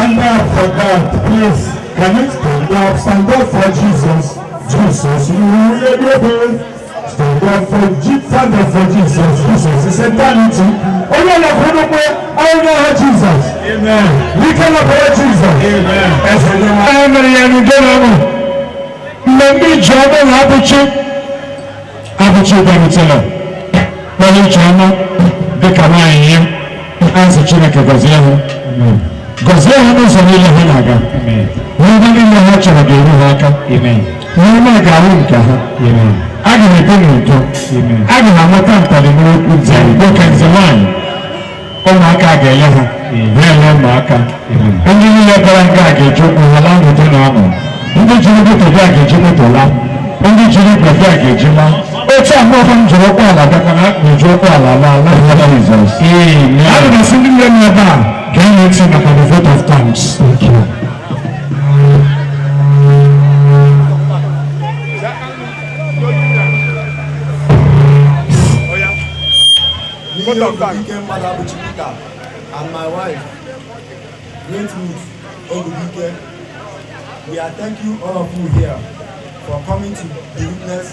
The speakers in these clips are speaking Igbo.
Stand up for God, please. Can you stand up? Stand up for Jesus. Jesus, you will stand up for Jesus. Stand up for Jesus. Jesus is eternity. Oh, Jesus. Amen. We cannot pray Jesus. Amen. Gọzie ha n'ụzọ niile ha na-aga. N'ebe niile ha chọrọ ga-eru ha aka. N'ime ga-awụ nke ha. A ga-ebi n'udo. A ga-amụta ntali n'okwu nwoke nze nwaanyị. Ụmụaka ga-ele ha. Na-ele ụmụaka. Ndị niile bịara nga ga-eji ụkwụ ha laa n'udo na ọṅụ. Ndị jiri moto bịa ga-eji moto laa. Ndị jiri igwe bịa ga-eji laa. Otu ahụ ọbụ m jiri ụkwụ ala bịakwa na ga-eji ụkwụ ala laa laa Jizọs. Ana m asị ndị nne m ebe a. Can you make the vote of thanks? Thank you. And my wife, Great Ruth Ogubike, we are thank you all of you here for coming to be witness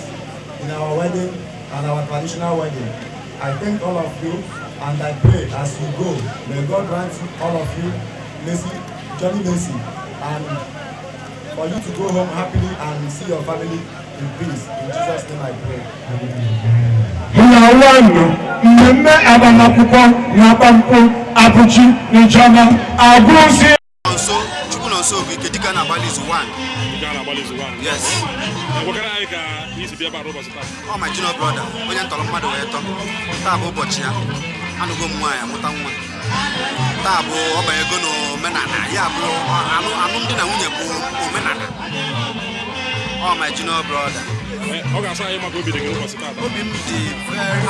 in our wedding and our traditional wedding. I thank all of you. And I pray as you go, may God grant all of you mercy, journey mercy, and for you to go home happily and see your family in peace. In Jesus' name I pray. Yes. Oh, my junior brother, onye ntọrọ mmadụ wee tọ. Taa bụ ụbọchị ya. Anụgo m nwaanyị amụta nwa. Taa bụ ọbanyego n'omenala ya bụ alụmdi na nwunye bụ omenala. Ọ my junior brother. Ọ ga-asa anyị maka obi dị gị n'ụbọchị taata. Obi m dị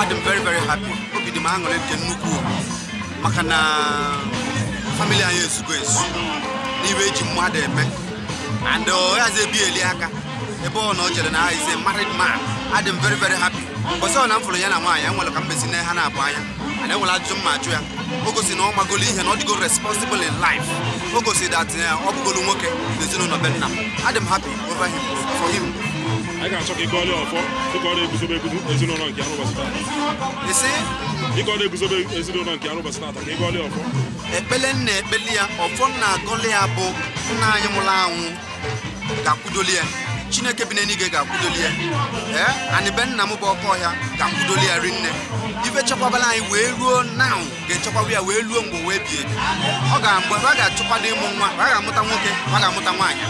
adị m very very happy. Obi dị m aṅụrị nke nnukwu maka na family anyị ezugo ezu n'ibe eji mmadụ eme and ọ yazi ebi eli aka ebe ọ na o chere na is a married man. Adị m very very happy. Bọsị ọ na m fụrụ ya na nwaanyị enwere ka mbesi na ha na-abụ anya and enwere ajụjụ mma ajụ ya. O gosi na ọ magolo ihe na ọ dịgo responsible in life. O gosi that ọ bụgolu nwoke n'ezinụlọ be nna m. Adị m happy over him for him. Anyị ga-achọ ka ị gọọlị ọfọ dịka ọ na-eguzobe ezinụlọ nke ya n'ụbọchị taata. Isi? Dịka ọ na-eguzobe ezinụlọ nke ya n'ụbọchị taata ka ị gọọlị ọfọ. Ekpele nna ekpeli ya ọfọ nna agọlị ya bụ nna anyị nwụrụ anwụ ga-akwụdoli ya. Chineke bi n'eluigwe ga-akwụdoli ya. Ee, anyị be nna m bụ ọkọ ọhịa ga-akwụdoli ya rinne. Ife chekwabala anyị wee ruo now ga-echekwaba ya wee ruo mgbe wee bie. Ọ ga mgbe ọ ga-achọkwado ịmụ nwa, ọ ga-amụta nwoke, ọ ga-amụta nwaanyị.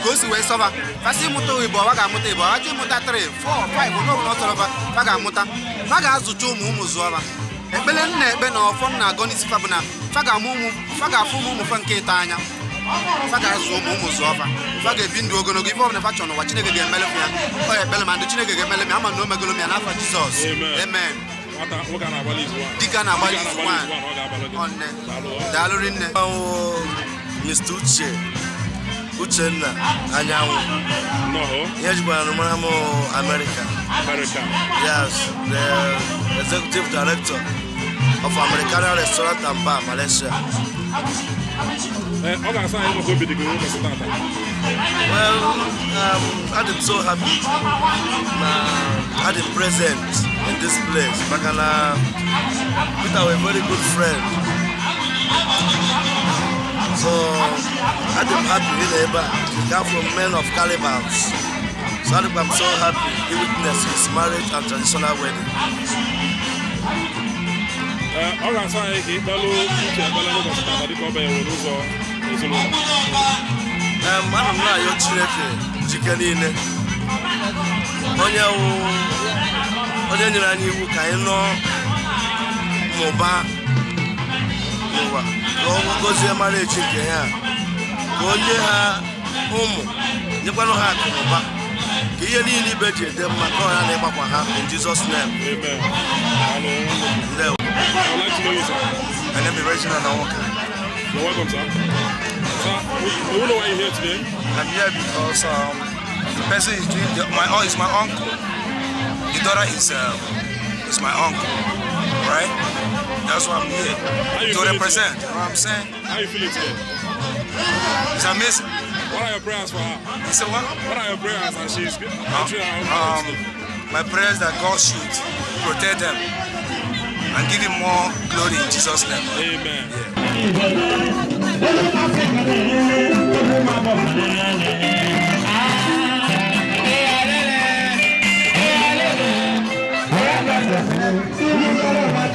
Ka o si wee sọba, fasị ịmụta ịbụ, ọ ga-amụta ịbụ, ọ ịmụta 3, 4, 5, onye ọbụla ọ sọrọ fa ga-amụta. Fa ga-azụcha ụmụ ụmụ zụọba. Ekpele nna ekpe na ọfọ nna agọ n'isi fa bụ na fa ga-amụ ụmụ, fa ga-afụ ụmụ ụmụ fa nke ịta anya. Fa ga-azụ ụmụ ụmụ zụọba. Fa ga-ebi ndụ ogologo ife ọbụla fa chọrọ n'ụwa Chineke ga-emele ya. Ọ ya ekpele ma ndị Chineke ga-emele m ya ama na o megolo m ya n'afọ Jizọs. Amen. Dike na-agbalị izu nwaanyị. Ọnne. Daalụ rinne. Mr. Uche Uchenna Anyanwụ. Ihe jikwara mara m America. America. Yes, the executive director of Americana Restaurant and Bar, Malaysia. Ọ ga-asa anyị maka obi dị gị n'ụbọchị taata. Well, I'm so happy na I'm present in this place. Maka na Peter was a very good friend. So I'm happy with ebe a. He came from men of calibers. So I'm so happy he witnessed his marriage and traditional wedding. Ọ ga-asa anyị ka ịkpalụ uche ekpele n'ụbọchị taata dịka ọ banyere n'ụzọ ezinụlọ. Ana m na-ayọ Chineke jike niile. Onye nyere anyị iwu ka anyị nọ mụba n'ụwa ka ọ gọzie marriage nke ya, ka o nye ha ụmụ nyekwanụ ha akụ na ụba, ka ihe niile ibe ji ede mma ka ọ ya na-ịgbakwa ha in Jesus name. Amen. I would like to know you, sir. My name is Reginald Nawoka. You're welcome, sir. Sir, we know why you're here today. I'm here because the person is doing is my uncle. The daughter is my uncle, right? That's why I'm here to represent. You know what I'm saying? How you feeling today? It's amazing. What are your prayers for her? You say what? What are your prayers? And she's entering her own My prayers that God should protect them and give him more glory in Jesus' name. Amen. Yeah.